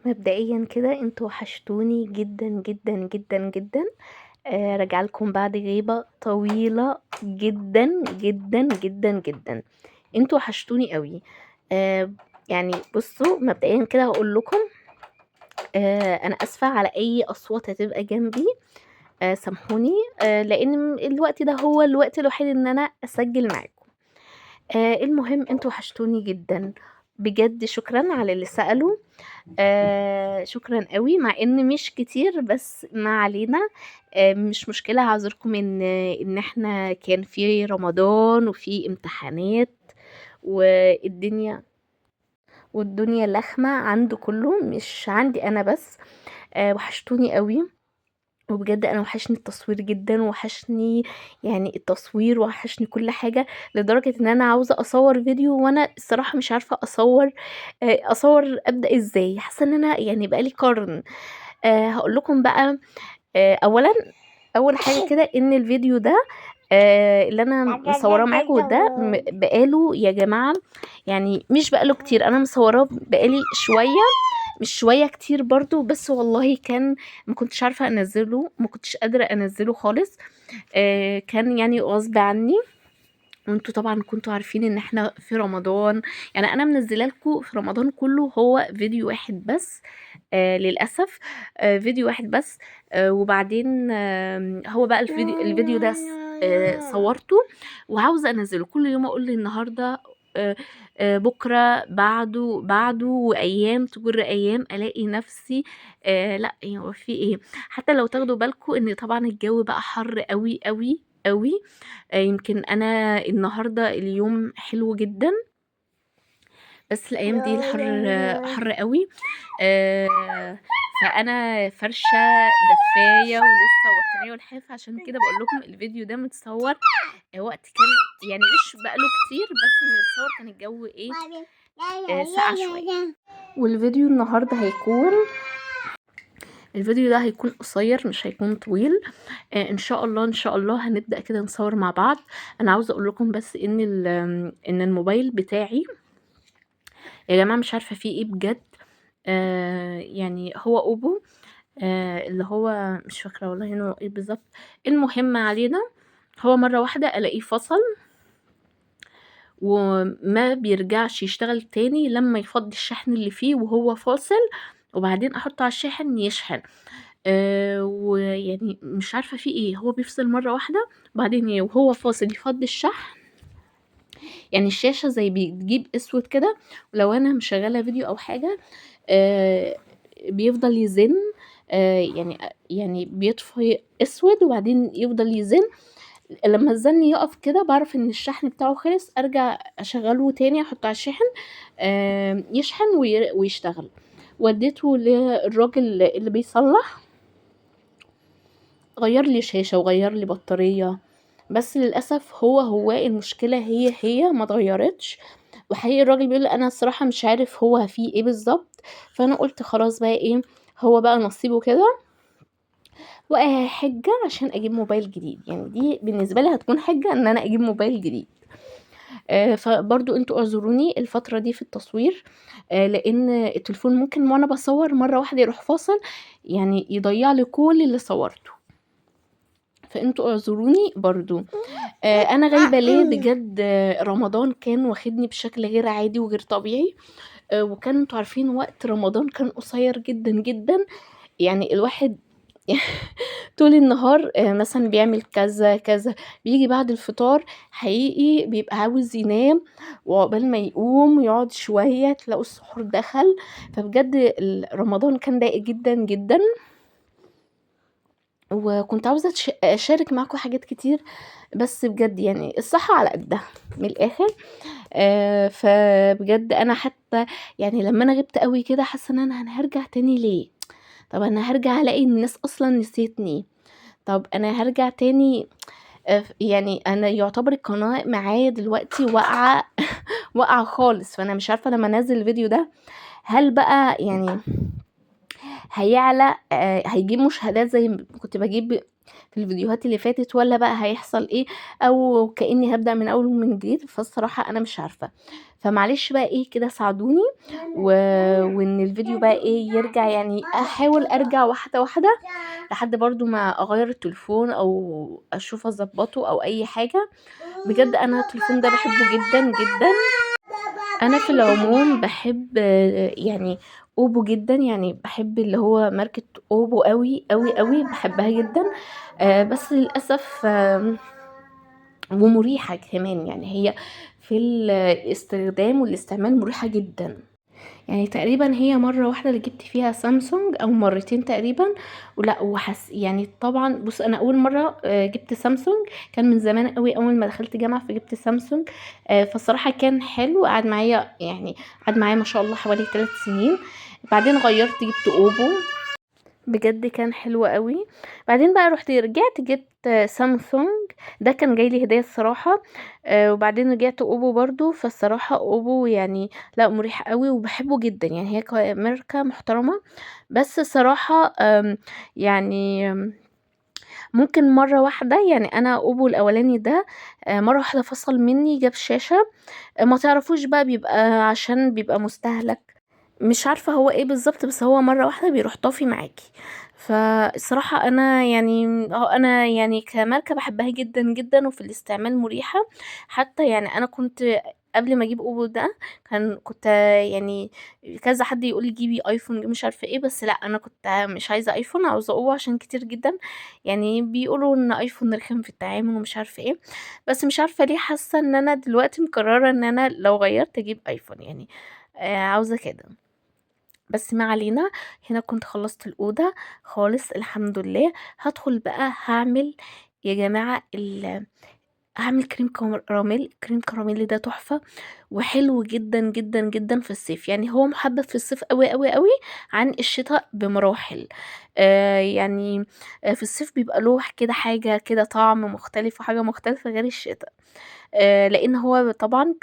مبدئيا كده انتوا وحشتوني جدا جدا جدا جدا. راجعه لكم بعد غيبة طويلة جدا جدا جدا جدا. انتوا وحشتوني قوي. آه يعني بصوا، مبدئيا كده هقول لكم، انا اسفة على اي اصوات هتبقى جنبي، سامحوني، لان الوقت ده هو الوقت الوحيد ان انا اسجل معاكم. المهم انتوا وحشتوني جدا بجد. شكرا على اللي سألوا، شكرا قوي، مع ان مش كتير بس ما علينا، مش مشكلة. هعذركم ان احنا كان في رمضان وفي امتحانات والدنيا لخمة عند كله، مش عندي انا بس. وحشتوني قوي وبجد انا وحشني التصوير جدا، وحشني التصوير، وحشني كل حاجة، لدرجة ان انا عاوزة اصور فيديو وانا الصراحة مش عارفة اصور ابدأ ازاي. حاسة ان انا بقالي قرن. هقول لكم بقى، اولا اول حاجة كده ان الفيديو ده، اللي انا مصوراه معاكم ده بقاله يا جماعة، مش بقاله كتير، انا مصوراه بقالي شوية، مش شوية كتير برضو، بس والله ما كنتش عارفة انزله، ما كنتش قادرة انزله خالص، كان غصب عني. وانتوا طبعا كنتوا عارفين ان احنا في رمضان، انا منزله لكم في رمضان كله هو فيديو واحد بس، للاسف، فيديو واحد بس. وبعدين، هو بقى الفيديو ده صورته وعاوزه انزله كل يوم، اقول لي النهارده، بكره، بعده، بعده، وايام تجر ايام، الاقي نفسي، لا، هو في ايه؟ حتى لو تاخدوا بالكم ان طبعا الجو بقى حر قوي قوي قوي. يمكن انا النهارده اليوم حلو جدا، بس الايام دي الحر حر قوي. فانا فرشه دفايه ولسه بطانيه والحاف، عشان كده بقول لكم الفيديو ده متصور وقت كان مش بقاله كتير، بس متصور كان الجو ساقع شويه. والفيديو النهارده هيكون، الفيديو ده هيكون قصير مش هيكون طويل. ان شاء الله، ان شاء الله هنبدأ كده نصور مع بعض. انا عاوزه اقول لكم بس ان الموبايل بتاعي يا جماعه مش عارفه فيه ايه بجد. هو اوبو، اللي هو مش فاكره والله نوعه ايه بالظبط. المهم علينا، هو مره واحده الاقيه فصل وما بيرجعش يشتغل تاني لما يفضي الشحن اللي فيه وهو فاصل، وبعدين احطه على الشاحن يشحن. ويعني مش عارفه فيه ايه، هو بيفصل مره واحده وبعدين وهو فاصل يفضي الشحن، الشاشه زي بتجيب اسود كده، ولو انا مشغله فيديو او حاجه، بيفضل يزن، بيطفي اسود وبعدين يفضل يزن. لما الزن يقف كده بعرف ان الشحن بتاعه خلص، ارجع اشغله تاني، احطه على الشاحن، يشحن ويشتغل. وديته للراجل اللي بيصلح، غير لي شاشة وغير لي بطارية، بس للأسف هو المشكلة هي ما اتغيرتش. وحقيقي الراجل بيقول انا الصراحة مش عارف هو فيه ايه بالظبط. فانا قلت خلاص بقى ايه، هو بقى نصيبه كده، وقع حجة عشان اجيب موبايل جديد. دي بالنسبة لي هتكون حجة ان انا اجيب موبايل جديد. فبرضو انتوا اعذروني الفترة دي في التصوير، لان التليفون ممكن وانا بصور مرة واحدة يروح فاصل، يضيع لي كل اللي صورته، فانتوا اعذروني برضو. انا غايبة ليه بجد؟ رمضان كان واخدني بشكل غير عادي وغير طبيعي، وكان انتوا عارفين وقت رمضان كان قصير جدا جدا، الواحد طول النهار، مثلا بيعمل كذا كذا، بيجي بعد الفطار حقيقي بيبقى عاوز ينام، وعقبال ما يقوم ويقعد شوية تلاقوا السحور دخل. فبجد رمضان كان ضايق جدا جدا، وكنت عاوزة اشارك معاكم حاجات كتير، بس بجد الصحة على قدها من الاخر. فبجد انا حتى لما انا غبت قوي كده حاسة ان انا هرجع تاني ليه؟ طب انا هرجع الاقي الناس اصلا نسيتني، طب انا هرجع تاني، انا يعتبر القناة معايا دلوقتي واقعة خالص. فانا مش عارفة لما انزل الفيديو ده هل بقى هيعلى، هيجيب مشاهدات زي ما كنت بجيب في الفيديوهات اللي فاتت، ولا بقى هيحصل ايه، او كأني هبدأ من اول ومن جديد. فالصراحة انا مش عارفة، فمعلش بقى ايه كده ساعدوني وان الفيديو بقى ايه يرجع، يعني احاول ارجع واحدة واحدة لحد برضو ما اغير التليفون او اشوف اظبطه او اي حاجة. بجد انا التليفون ده بحبه جدا جدا. انا في العموم بحب يعني اوبو جدا، يعني بحب اللي هو ماركة اوبو قوي قوي قوي، بحبها جدا. بس للأسف، ومريحة كمان، يعني هي في الاستخدام والاستعمال مريحة جدا. يعني تقريبا هي مرة واحدة اللي جبت فيها سامسونج او مرتين تقريبا، ولا وحس يعني طبعا. بص انا اول مرة جبت سامسونج كان من زمان قوي، اول ما دخلت جامعة فجبت سامسونج، فالصراحة كان حلو، قعد معايا يعني قعد معايا ما شاء الله حوالي 3 سنين. بعدين غيرت جبت اوبو، بجد كان حلو قوي. بعدين بقى رحت رجعت جبت سامسونج، ده كان جاي لي هدية الصراحة. وبعدين رجعت اوبو برضو، فالصراحة اوبو يعني لا مريح قوي وبحبه جدا، يعني هي ماركة محترمة. بس الصراحة، يعني، ممكن مرة واحدة، يعني انا اوبو الاولاني ده، مرة واحدة فصل مني، جاب شاشة، ما تعرفوش بقى بيبقى عشان بيبقى مستهلك، مش عارفة هو ايه بالظبط، بس هو مرة واحدة بيروح طافي معاكي. فالصراحة انا يعني، انا يعني كماركة بحبها جدا جدا، وفي الاستعمال مريحة. حتى يعني انا كنت قبل ما اجيب اوبو ده كنت يعني كذا حد يقول لي جيبي ايفون مش عارفة ايه، بس لا انا كنت مش عايزة ايفون، عاوزة اوبو عشان كتير جدا يعني بيقولوا ان ايفون رخم في التعامل ومش عارفة ايه. بس مش عارفة ليه حاسة ان انا دلوقتي مقررة ان انا لو غيرت اجيب ايفون، عاوزة كده. بس ما علينا، هنا كنت خلصت الأوضة خالص الحمد لله. هدخل بقى هعمل يا جماعة هعمل كريم كراميل. كريم كراميل ده تحفة وحلو جدا جدا جدا في الصيف، يعني هو محبب في الصيف قوي قوي قوي عن الشتاء بمراحل. في الصيف بيبقى له كده حاجة كده طعم مختلف وحاجة مختلفة غير الشتاء. لان هو طبعا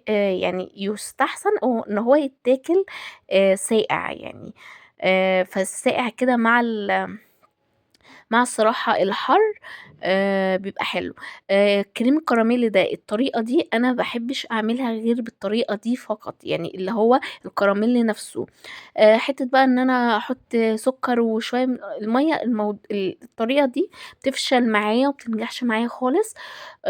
يعني يستحسن ان هو يتاكل، ساقع يعني. فالساقع كده مع الصراحة الحر، بيبقى حلو. كريم الكراميل ده الطريقة دي انا بحبش اعملها غير بالطريقة دي فقط، يعني اللي هو الكراميل نفسه. حتة بقى ان انا احط سكر وشوية من المية، الطريقة دي بتفشل معايا ومبتنجحش معايا خالص.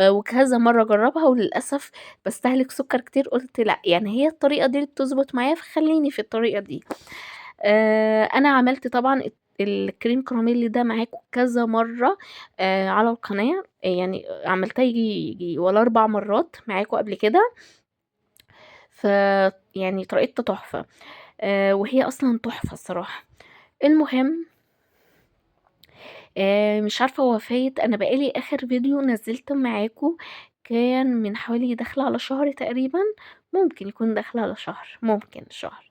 وكذا مرة اجربها وللأسف بستهلك سكر كتير. قلت لا، يعني هي الطريقة دي اللي بتظبط معايا فخليني في الطريقة دي. انا عملت طبعا الكريم كراميل ده معاكم كذا مرة، على القناة، يعني عملتها يجي ولا 4 مرات معاكم قبل كده. ف يعني طريقتها تحفة، وهي اصلا تحفة الصراحة. المهم، مش عارفة هو فايت، انا بقالي اخر فيديو نزلته معاكم كان من حوالي داخلة على شهر تقريبا، ممكن يكون داخلة على شهر، ممكن شهر.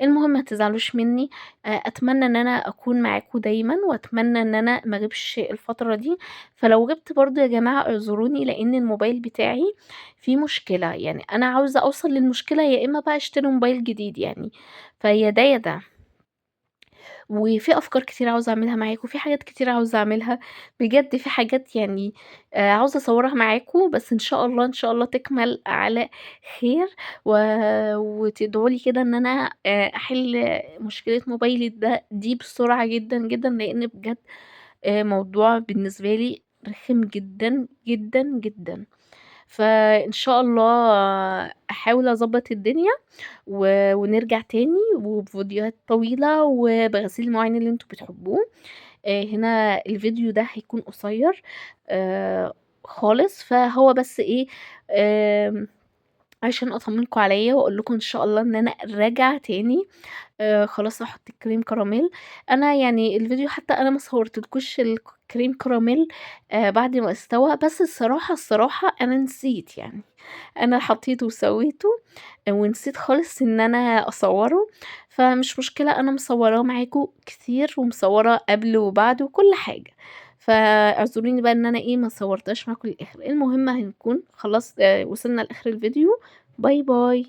المهم ما تزعلوش مني، اتمنى ان انا اكون معاكم دايما، واتمنى ان انا ما اغيبش الفتره دي. فلو غبت برضو يا جماعه اعذروني، لان الموبايل بتاعي فيه مشكله، يعني انا عاوزه اوصل للمشكله يا اما بقى اشتري موبايل جديد يعني، فيا ده يا ده. وفي افكار كتير عاوزه اعملها معاكم، في حاجات كتير عاوزه اعملها بجد، في حاجات عاوزه اصورها معاكم، بس ان شاء الله ان شاء الله تكمل على خير، وتدعوا لي كده ان انا، احل مشكله موبايلي دي بسرعه جدا جدا، لان بجد، موضوع بالنسبه لي رخم جدا جدا جدا. فان شاء الله احاول اظبط الدنيا ونرجع تاني وبفيديوهات طويلة وبغسيل المواعين اللي انتوا بتحبوه. هنا الفيديو ده هيكون قصير، خالص، فهو بس عشان اطمنكم عليا واقول لكم ان شاء الله ان انا راجعه تاني. خلاص هحط الكريم كراميل. انا الفيديو حتى انا ما صورتلكوش الكريم كراميل، بعد ما استوى، بس الصراحه انا نسيت، انا حطيته وسويته ونسيت خالص ان انا اصوره، فمش مشكله، انا مصوراه معاكم كتير ومصوره قبل وبعد وكل حاجه، فاعذروني بقى ان انا ما صورتهاش معاكم للاخر. المهم هنكون خلاص، وصلنا لاخر الفيديو. باي باي.